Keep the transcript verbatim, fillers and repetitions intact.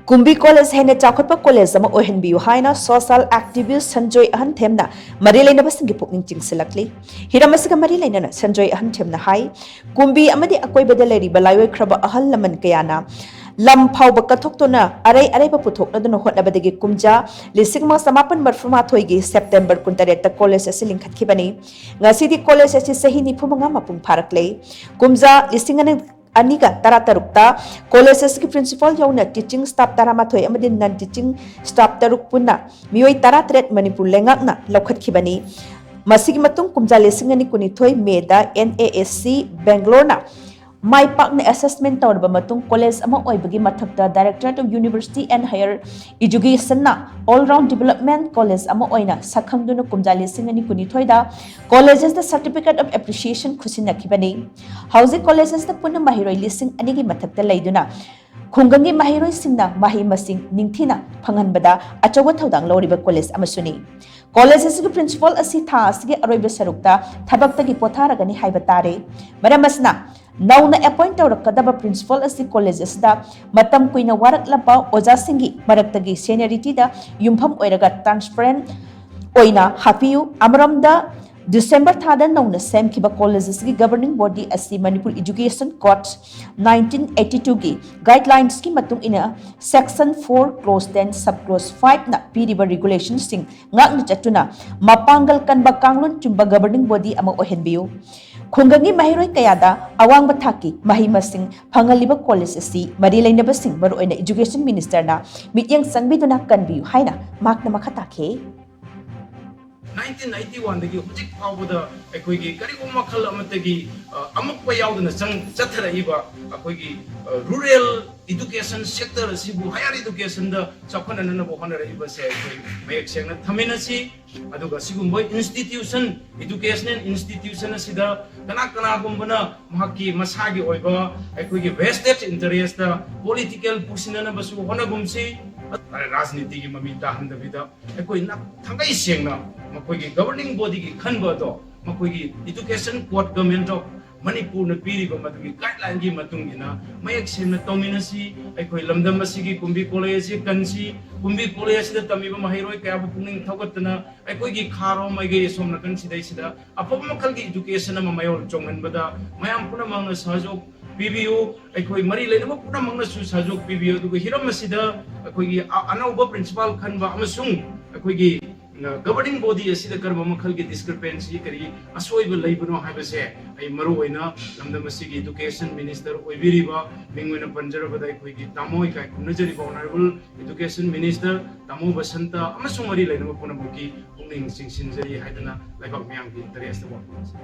ꯀꯨꯝꯕꯤ college ꯍꯦꯟꯅ ꯆꯥꯎꯈꯠꯄ college ꯑꯃ ꯑꯣꯏꯍꯟꯕꯤꯌꯨ ꯍꯥꯏꯅ ꯁꯣꯁꯤꯌꯦꯜ ꯑꯦꯛꯇꯤꯚꯤꯁ꯭ꯠ ꯁꯟꯖꯣꯏ ꯑꯍꯟꯊꯦꯝꯅ ꯃꯔꯤ ꯂꯩꯅꯕꯁꯤꯡꯒꯤ ꯄꯨꯛꯅꯤꯡ ꯆꯤꯡꯁꯤꯜꯂꯛꯂꯤ꯫ ꯍꯤꯔꯝ ꯑꯁꯤꯒ ꯃꯔꯤ ꯂꯩꯅꯅ ꯁꯟꯖꯣꯏ ꯑꯍꯟꯊꯦꯝꯅ ꯍꯥꯏ, ꯀꯨꯝꯕꯤ ꯑꯃꯗꯤ ꯑꯀꯣꯏꯕꯗ ꯂꯩꯔꯤꯕ ꯂꯥꯏꯑꯣꯏꯈ꯭ꯔꯕ ꯑꯍꯜ ꯂꯃꯟ ꯀꯌꯥꯅ ꯂꯝ ꯐꯥꯎꯕ ꯀꯠꯊꯣꯛꯇꯨꯅ ꯑꯔꯩ ꯑꯔꯩꯕ ꯄꯨꯊꯣꯛꯅꯗꯨꯅ ꯍꯣꯠꯅꯕꯗꯒꯤ ꯀꯨꯝꯖꯥ ꯂꯤꯁꯤꯡ ꯑꯃ ꯆꯃꯥꯄꯟ ꯃꯔꯤꯐꯨ ꯃꯥꯊꯣꯏꯒꯤ ꯁꯦꯞꯇꯦꯝꯕꯔ ꯀꯨꯟꯇꯔꯦꯠꯇ ꯀꯣꯂꯦꯖ ꯑꯁꯤ ꯂꯤꯡꯈꯠꯈꯤꯕꯅꯤ꯫ ꯉꯁꯤꯗꯤ ꯀꯣꯂꯦꯖ ꯑꯁꯤ ꯆꯍꯤ ꯅꯤꯐꯨ ꯃꯉꯥ ꯃꯄꯨꯡ ꯐꯥꯔꯛꯂꯦ꯫ ꯀꯨꯝꯖꯥ ꯂꯤꯁꯤꯡ ꯑꯅꯤ ꯑꯅꯤꯒ ꯇꯔꯥꯇꯔꯨꯛꯇ ꯀꯣꯂꯦꯖ ꯑꯁꯤꯒꯤ ꯄ꯭ꯔꯤꯟꯁꯤꯄꯥꯜ ꯌꯥꯎꯅ ꯇꯤꯆꯤꯡ ꯁ꯭ꯇꯥꯐ ꯇꯔꯥꯃꯥꯊꯣꯏ ꯑꯃꯗꯤ ꯅꯟ ꯇꯤꯆꯤꯡ ꯁ꯭ꯇꯥꯐ ꯇꯔꯨꯛ ꯄꯨꯟꯅ ꯃꯤꯑꯣꯏ ꯇꯔꯥꯇꯔꯦꯠ ꯃꯅꯤꯄꯨꯔ ꯂꯩꯉꯥꯛꯅ ꯂꯧꯈꯠꯈꯤꯕꯅꯤ꯫ ꯃꯁꯤꯒꯤ ꯃꯇꯨꯡ ꯀꯨꯝꯖꯥ ꯂꯤꯁꯤꯡ ꯑꯅꯤ ꯀꯨꯟꯅꯤꯊꯣꯏ ꯃꯦꯗ ꯑꯦꯟ ꯑꯦ ꯑꯦꯁ ꯁꯤ ꯕꯦꯡꯒ꯭ꯂꯣꯔꯅ ꯃꯥꯏ ꯄꯥꯛꯅ ꯑꯦꯁꯦꯁꯃꯦꯟ ꯇꯧꯔꯕ ꯃꯇꯨꯡ ꯀꯣꯂꯦꯖ ꯑꯃ ꯑꯣꯏꯕꯒꯤ ꯃꯊꯛꯇ Directorate of University and Higher Educationꯅ all round development college ꯑꯃ ꯑꯣꯏꯅ ꯁꯛꯈꯪꯗꯨꯅ ꯀꯨꯝꯖꯥ ꯂꯤꯁꯤꯡ ꯑꯅꯤ ꯀꯨꯟꯅꯤꯊꯣꯏꯗ ꯀꯣꯂꯦꯖ ꯑꯁꯤꯗ Certificate of Appreciation ꯈꯨꯠꯁꯤꯟꯅꯈꯤꯕꯅꯤ꯫ ꯍꯧꯖꯤꯛ ꯀꯣꯂꯦꯖ ꯑꯁꯤꯗ ꯄꯨꯟꯅ ꯃꯍꯩꯔꯣꯏ ꯂꯤꯁꯤꯡ ꯑꯅꯤꯒꯤ ꯃꯊꯛꯇ ꯂꯩꯗꯨꯅ ꯈꯨꯡꯒꯪꯒꯤ ꯃꯍꯩꯔꯣꯏꯁꯤꯡꯅ ꯃꯍꯩ ꯃꯁꯤꯡ ꯅꯤꯡꯊꯤꯅ ꯐꯪꯍꯟꯕꯗ ꯑꯆꯧꯕ ꯊꯧꯗꯥꯡ ꯂꯧꯔꯤꯕ ꯀꯣꯂꯦꯖ ꯑꯃꯁꯨꯅꯤ꯫ ꯀꯣꯂꯦꯖ ꯑꯁꯤꯒꯤ ꯄ꯭ꯔꯤꯟꯁꯤꯄꯥꯜ ꯑꯁꯤ ꯊꯥ ꯑꯁꯤꯒꯤ ꯑꯔꯣꯏꯕ ꯁꯔꯨꯛꯇ ꯊꯕꯛꯇꯒꯤ ꯄꯣꯊꯥꯔꯒꯅꯤ ꯍꯥꯏꯕ ꯇꯥꯔꯦ꯫ ꯃꯔꯝ ꯑꯁꯤꯅ, ꯅꯧꯅ ꯑꯦꯄꯣꯏꯟꯠ ꯇꯧꯔꯛꯀꯗꯕ ꯄ꯭ꯔꯤꯟꯁꯤꯄꯥꯜ ꯑꯁꯤ ꯀꯣꯂꯦꯖ ꯑꯁꯤꯗ ꯃꯇꯝ ꯀꯨꯏꯅ ꯋꯥꯔꯛꯂꯕ ꯑꯣꯖꯥꯁꯤꯡꯒꯤ ꯃꯔꯛꯇꯒꯤ ꯁꯦꯅꯤꯌꯔꯤꯇꯤꯗ ꯌꯨꯝꯐꯝ ꯑꯣꯏꯔꯒ ꯇ꯭ꯔꯥꯟꯁꯄꯔꯦꯟꯠ ꯑꯣꯏꯅ ꯍꯥꯞꯄꯤꯌꯨ꯫ ꯑꯃꯔꯣꯝꯗ, ꯗꯤꯁꯦꯝꯕꯔ ꯊꯥꯗ ꯅꯧꯅ ꯁꯦꯝꯈꯤꯕ ꯀꯣꯂꯦꯖ ꯑꯁꯤꯒꯤ governing body ꯑꯁꯤ Manipur Education Code nineteen eighty twoꯒꯤ ꯒꯥꯏꯗꯂꯥꯏꯟꯁꯀꯤ ꯃꯇꯨꯡ ꯏꯟꯅ section four clause ten sub clause fiveꯅ ꯄꯤꯔꯤꯕ ꯔꯤꯒꯨꯂꯦꯁꯟꯁꯤꯡ ꯉꯥꯛꯅ ꯆꯠꯇꯨꯅ ꯃꯄꯥꯡꯒꯜ ꯀꯟꯕ ꯀꯥꯡꯂꯣꯟ ꯆꯨꯝꯕ governing body ꯑꯃ ꯑꯣꯏꯍꯟꯕꯤꯌꯨ꯫ ꯈꯨꯡꯒꯪꯒꯤ ꯃꯍꯩꯔꯣꯏ ꯀꯌꯥꯗ ꯑꯋꯥꯡꯕ ꯊꯥꯛꯀꯤ ꯃꯍꯩ ꯃꯁꯤꯡ ꯐꯪꯍꯜꯂꯤꯕ ꯀꯣꯂꯦꯖ ꯑꯁꯤ ꯃꯔꯤ ꯂꯩꯅꯕꯁꯤꯡ, ꯃꯔꯨꯑꯣꯏꯅ ꯏꯖꯨꯀꯦꯁꯟ ꯃꯤꯅꯤꯁꯇꯔꯅ ꯃꯤꯠꯌꯦꯡ ꯆꯪꯕꯤꯗꯨꯅ ꯀꯟꯕꯤꯌꯨ ꯍꯥꯏꯅ ꯃꯍꯥꯛꯅ ꯃꯈꯥ ꯇꯥꯈꯤ꯫ ꯅꯥꯏꯟꯇꯤꯟ ꯑꯩꯠꯇꯤ ꯋꯥꯟꯗꯒꯤ ꯍꯧꯖꯤꯛ ꯐꯥꯎꯕꯗ ꯑꯩꯈꯣꯏꯒꯤ ꯀꯔꯤꯒꯨꯝꯕ ꯃꯈꯜ ꯑꯃꯠꯇꯒꯤ, ꯑ, ꯑꯃꯛꯄ ꯌꯥꯎꯗꯅ ꯆꯪ-, ꯆꯠꯊꯔꯛꯏꯕ ꯑꯩꯈꯣꯏꯒꯤ, ꯑ, ꯔꯨꯔꯦꯜ ꯏꯗꯨꯀꯦꯁꯟ ꯁꯦꯛꯇꯔ ꯑꯁꯤꯕꯨ ꯍꯥꯌꯔ ꯏꯗꯨꯀꯦꯁꯟꯗ ꯆꯥꯎꯈꯠꯅꯅꯕ ꯍꯣꯠꯅꯔꯛꯏꯕꯁꯦ ꯑꯩꯈꯣꯏ ꯃꯌꯦꯛ ꯁꯦꯡꯅ ꯊꯝꯃꯤꯟꯅꯁꯤ꯫ ꯑꯗꯨꯒ ꯁꯤꯒꯨꯝꯕ ꯏꯟꯁꯇꯤꯇ꯭ꯌꯨꯁꯟ, ꯏꯗꯨꯀꯦꯁꯅꯦꯜ ꯏꯟꯁꯇꯤꯇ꯭ꯌꯨꯁꯟ ꯑꯁꯤꯗ ꯀꯅꯥ ꯀꯅꯥꯒꯨꯝꯕꯅ ꯃꯍꯥꯛꯀꯤ ꯃꯁꯥꯒꯤ ꯑꯣꯏꯕ ꯑꯩꯈꯣꯏꯒꯤ ꯚꯦꯁꯇꯦꯠ ꯏꯟꯇꯔꯦꯁꯇ ꯄꯣꯂꯤꯇꯤꯀꯦꯜ ꯄꯨꯁꯤꯟꯅꯅꯕꯁꯨ ꯍꯣꯠꯅꯒꯨꯝꯁꯤ꯫ ꯔꯥꯖꯅꯤꯇꯤꯒꯤ ꯃꯃꯤ ꯇꯥꯍꯟꯗꯕꯤꯗ ꯑꯩꯈꯣꯏꯅ ꯊꯥꯡꯒꯩ ꯁꯦꯡꯅ ꯃꯈꯣꯏꯒꯤ ꯒꯕꯔꯅꯤꯡ ꯕꯣꯗꯤꯒꯤ ꯈꯟꯕ ꯑꯗꯣ ꯃꯈꯣꯏꯒꯤ ꯏꯗꯨꯀꯦꯁꯟ ꯀꯣꯗ, ꯒꯃꯦꯟ ꯑꯣꯐ ꯃꯅꯤꯄꯨꯔꯅ ꯄꯤꯔꯤꯕ ꯃꯗꯨꯒꯤ ꯒꯥꯏꯗꯂꯥꯏꯟꯒꯤ ꯃꯇꯨꯡ ꯏꯟꯅ ꯃꯌꯦꯛ ꯁꯦꯡꯅ ꯇꯧꯃꯤꯟꯅꯁꯤ꯫ ꯑꯩꯈꯣꯏ ꯂꯝꯗꯝ ꯑꯁꯤꯒꯤ ꯀꯨꯝꯕꯤ ꯀꯣꯂꯦꯖ ꯑꯁꯤ ꯀꯟꯁꯤ꯫ ꯀꯨꯝꯕꯤ ꯀꯣꯂꯦꯖ ꯑꯁꯤꯗ ꯇꯝꯃꯤꯕ ꯃꯍꯩꯔꯣꯏ ꯀꯌꯥꯕꯨ ꯄꯨꯛꯅꯤꯡ ꯊꯧꯒꯠꯇꯅ ꯑꯩꯈꯣꯏꯒꯤ ꯈꯥꯔꯣ ꯃꯥꯏꯀꯩ ꯑꯁꯣꯝ ꯅꯥꯀꯟ ꯁꯤꯗꯩꯁꯤꯗ ꯑꯐꯕ ꯃꯈꯜꯒꯤ education ꯑꯃ ꯃꯌꯣꯜ ꯆꯣꯡꯍꯟꯕꯗ ꯃꯌꯥꯝ ꯄꯨꯝꯅꯃꯛꯅ ꯁꯍꯌꯣꯒ ꯄꯤꯕꯤꯌꯨ꯫ ꯑꯩꯈꯣꯏ ꯃꯔꯤ ꯂꯩꯅꯕ ꯄꯨꯝꯅꯃꯛꯅꯁꯨ ꯁꯍꯌꯣꯒ ꯄꯤꯕꯤꯌꯨ꯫ ꯑꯗꯨꯒ ꯍꯤꯔꯝ ꯑꯁꯤꯗ ꯑꯩꯈꯣꯏꯒꯤ ꯑ-, ꯑꯅꯧꯕ principal ꯈꯟꯕ ꯑꯃꯁꯨꯡ ꯑꯩꯈꯣꯏꯒꯤ governing body ꯑꯁꯤꯗ ꯀꯔꯝꯕ ꯃꯈꯜꯒꯤ discrepancy, ꯀꯔꯤ ꯑꯁꯣꯏꯕ ꯂꯩꯕꯅꯣ ꯍꯥꯏꯕꯁꯦ ꯑꯩ ꯃꯔꯨꯑꯣꯏꯅ ꯂꯝꯗꯝ ꯑꯁꯤꯒꯤ education minister ꯑꯣꯏꯕꯤꯔꯤꯕ, ꯃꯤꯡ ꯑꯣꯏꯅ ꯄꯟꯖꯔꯕꯗ ꯑꯩꯈꯣꯏꯒꯤ ꯇꯥꯃꯣ ꯏꯀꯥꯏ ꯈꯨꯝꯅꯖꯔꯤꯕ honourable education minister ꯇꯥꯃꯣ ꯕꯁꯟꯇ ꯑꯃꯁꯨꯡ ꯃꯔꯤ ꯂꯩꯅꯕ ꯄꯨꯝꯅꯃꯛꯀꯤ ꯄꯨꯛꯅꯤꯡ ꯆꯤꯡꯁꯤꯟꯖꯔꯤ ꯍꯥꯏꯗꯅ ꯂꯩꯕꯥꯛ ꯃꯤꯌꯥꯝꯒꯤ interest ꯋꯥꯐꯝ ꯑꯁꯤ